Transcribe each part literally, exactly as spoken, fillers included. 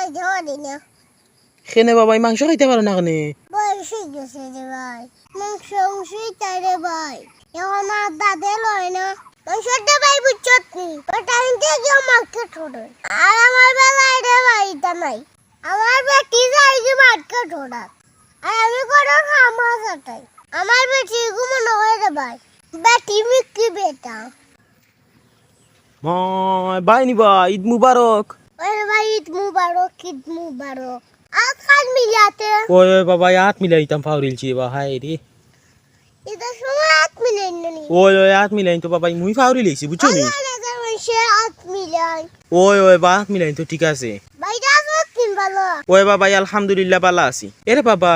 খাইতে পারি না। কেনে বাবা, এই মাংস খাইতে পারো না কেনে? বয়স অই গেছে রে ভাই, মাংস মাংস ইতা রে ভাই, এখন আর দাঁতে লয় না। মাংসটা ভাই বুঝছত নি, বেটা ইনতে গিয়া মার্কেট করে, আর আমার বেলায় রে ভাই ইতা নাই। আমার বেটি যাইগি মার্কেট করাত, আর আমি ঘরর কাম কাজ চালাই। আমার বেটি ঘুমো নয় রে ভাই, বেটি মিক্কি বেটা। মায়, ভাই নি বা, ঈদ মুবারক। ওরে ভাই, ঈদ মুবারক, ঈদ মুবারক। আত খান মিলাতে। ওই, ওই বাবা, আত মিলাইতাম ফাউরিলছি বা, হায় রে। ঈদর সময় আত মিলাইন নি? ওই, ওই, আত মিলাইন তো বাবা, মুই ফাউরিলাইছি, বুঝছো নি? আল্লাহ, আল্লাহ, মানুষে আত মিলাইন। ওই, ওই বা, আত মিলাইন তো ঠিক আছে। ভাই, আছো কিন ভালা? ওই বাবা, আলহামদুলিল্লাহ, ভালা আছি। এরে বাবা,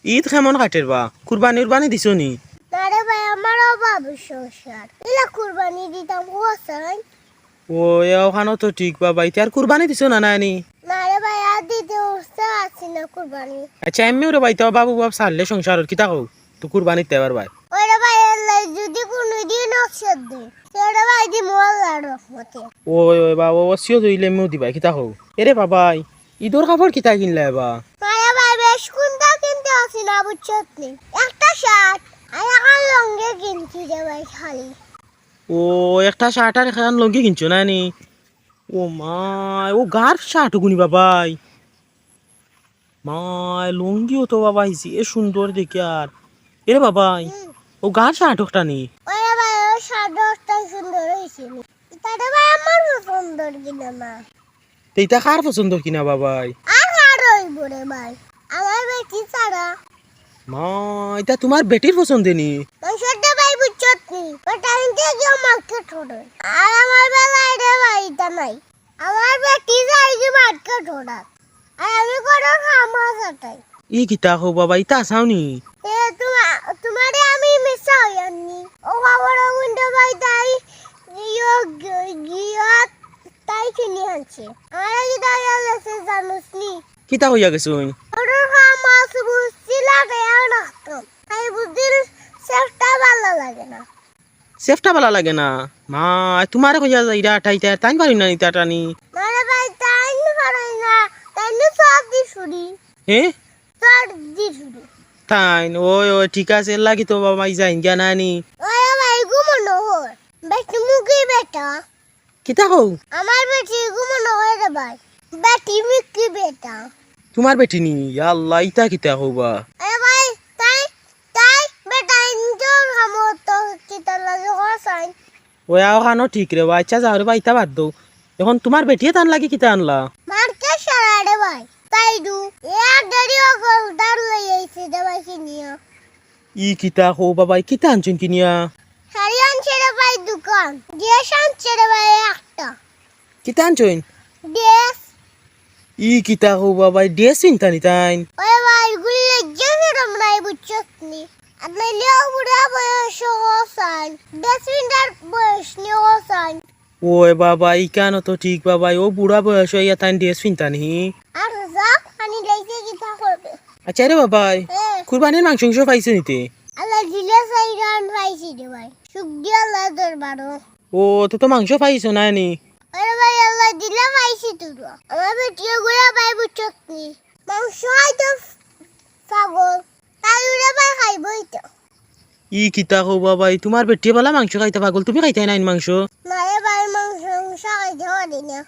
ঈদ কেমন কাটের বা? কুরবানি উরবানি দিছো নি? না রে ভাই, আমার অভাব সংসার। ইলা কুরবানি দিতাম, হোসেন। ও, এ ওখানো তো ঠিক বাবা, ইতে আর কুরবানি দিছো না, না নি? না রে ভাই, আর দিতে উঠতে পারছি না কুরবানি। আচ্ছা, এমনি ওরে ভাই, তো বাবু বাপ সারলে সংসার আর কিতা কও? তো কুরবানি দিতে পারবায়। ওরে ভাই, আল্লাহ যদি কোনোদিন অবসর দেয়, তো রে ভাই, দিমু আল্লাহর রহমতে। ওই, ওই বাবা, ওসিয়ত অইলে এমনিও দিবায়, কিতা কও? এরে বাবাই, ঈদর কাপড় কিতা কিনলায় বা? মায়া ভাই, বেশ কুনতা কিনতে আছি না, বুঝছত নি? একটা শার্ট আর একটা লুঙ্গি কিনছি রে ভাই খালি। ও, একটা শার্ট আর একটা লুঙ্গি কিনছো না নি? ও মায়, ও গার শার্ট গুনি বাবাই। মায়, লুঙ্গিও তো বাবাই যে সুন্দর দেখিয়ার। এরে বাবাই, হুম। ও গার শার্ট একটা নি? ওরে ভাই, ও শার্ট একটা সুন্দর অইছে নি। ইটা রে ভাই আমার পছন্দর কিনা না। তে ইটা কার পছন্দর কিনা বাবাই? আর কার অইবো রে ভাই? আমার বেটি ছাড়া। মা, ইটা তুমার বেটির পছন্দে নি? মাংসটা ভাই বুঝছত নি? বেটা ইনতে গিয়া মার্কেট করে। আর আমার বেলায় রে ভাই ইটা নাই। আমার বেটি যাইগি মার্কেট করাত। আর আমি ঘরর কাম কাজ চালাই। ই কিতা কও বাবা, ইতা আছাও নি? এ, তোমা-, তোমারে আমি মিছা কইয়ার নি। ও বাবা, রে উইন্ডো ভাই তাই ইয়ো গি-, গিয়া তাই কিনি আনছে। আমারে কিতা কইয়া গেছে জানোস নি? কিতা কইয়া গেছে ওই? ঘরর কাম কাজ বুঝছি লাগাইয়া রাখতাম। তাই বুঝিল সেফটা ভালা লাগে না। সেফটা ভালা লাগে না। মা, তুমারে কইয়া যাইরা আটাইতা, তাইন পারইন না নি ইতা টানি। না রে ভাই, তাইন পারইন না, তাইন তো সব দি ছুরি। হে? সব দি ছুরি। তাইন, ওই, ওই, ঠিক আছে, এর লাগি তো বাবাই যাইন গিয়া না নি। ওরে ভাই, ঘুমো নয়। বেটি মুখী বেটা। কিতা কও? আমার বেটি ঘুমো নয় রে ভাই। বেটি মুখী বেটা। তুমার বেটি নি? ইয়া আল্লাহ, ইতা কিতা কও বা? আরে ভাই, তাই, তাই, বেটা ইনজোর কামো তো কিতা লাগে হোসেন। ওই আও কানো ঠিক রে বা। আচ্ছা, যাও রে বা, ইতা বাদ দেও। এখন তুমার বেটিয়ে তান লাগি কিতা আনলা? মার্কে সারা রে ভাই। তাই দু। এ দেরি অগল দাম লই আইছে রে ভাই কিনিয়া। ই কিতা কও বাবাই, কিতা আনছইন কিনিয়া? শাড়ি আনছে রে ভাই দুখান, ড্রেস আনছে রে ভাই একটা। কিতা আনছইন? ড্রেস। ই কিতা কও বাবাই, ড্রেস পিনতা নি তাইন? ওরে ভাই, ইগুলি লজ্জা শরম নাই, বুঝছত নি? আর নাইলে অউ বুড়া বয়স হোসেন, ড্রেস পিনতার বয়স নি হোসেন। ওই বাবা, ইখানো তো ঠিক বাবাই, অউ বুড়া বয়স অইয়া তাইন ড্রেস পিনতা নি? আর যা পানি লাইছে কিতা করবে? আচ্ছা রে বাবাই, এ। কুরবানির মাংস উংস পাইছো নি তে? আল্লাহ দিলে চাইরান পাইছি রে ভাই, শুকরিয়া আল্লাহর দরবারো। ও, তে তো মাংস পাইছো না নি? আরে ভাই, আল্লাহ দিলে পাইছি তো। আমার বেটিয়ে গুলা ভাই বুঝছত নি? মাংস খাইতো পাগল। তাই ওরে ভাই খাইবো ইতা। ই কিতা কও বাবাই, তুমার বেটিয়ে বালা মাংস খাইতা পাগল, তুমি খাইতায় নায় নি মাংস? না রে ভাই, মাংস, মাংস খাইতে পারি না।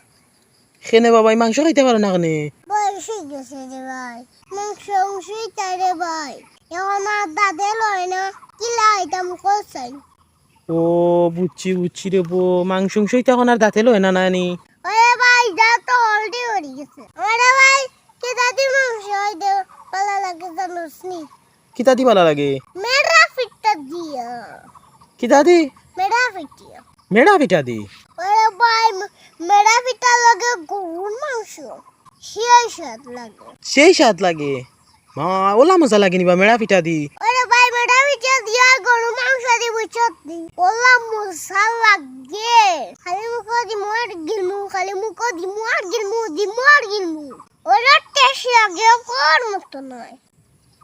কেনে বাবাই, মাংস খাইতে পারো না কেনে? বয়স অই গেছে রে ভাই, মাংস, মাংস ইতা রে ভাই, এখন আর দাঁতে লয় না, কিলা খাইতাম কও চাইন। ও, বুঝছি, বুঝছি রে বো, মাংস, মাংস ইতা এখন আর দাঁতে লয় না, না নি? ওরে ভাই, দাঁত তো already পড়ি গেছে। ওরে ভাই, কিতা দি মাংস খাইতে বালা লাগে জানোস নি? কিতা দি বালা লাগে? মেড়া পিঠা দিয়া। কিতা দি? মেড়া পিঠা। মেড়া পিঠা দি? ওরে ভাই, মে-, মেড়া পিঠার লগে গরুর মাংস। সেই স্বাদ লাগে। সেই স্বাদ লাগে? মা, ওলা মজা লাগে নি বা মেড়া পিঠা দি? ওরে ভাই, মেড়া পিঠা দিয়া গরুর মাংস দি বুঝছত নি? ওলা মজা লাগে। খালি মুখো দিমু আর গিলমু, খালি মুখো দিমু আর গিলমু, দিমু আর গিলমু। ওলা taste লাগে, কওয়ার মতো নায়।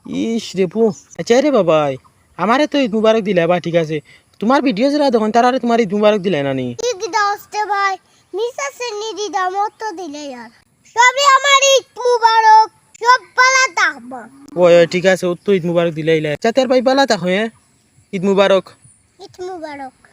ইস রে পু। আচ্ছা রে বাবাই, আমারে তো ঈদ মুবারক দিলায় বা, ঠিক আছে। তুমার ভিডিও যারা দেখইন, তারারে তুমার ঈদ মুবারক দিলায় না নি? ঠিক দোস্তে ভাই, মিস আছে নি দিদাম তো দিলে আর। তবে আমার ঈদ মুবারক, সব ভালা থাকবা। ওই ওই, ঠিক আছে, অত তো ঈদ মুবারক দিলাইলা। আচ্ছা, তোর ভাই ভালা থাকো, হ্যাঁ? ঈদ মুবারক। ঈদ মুবারক।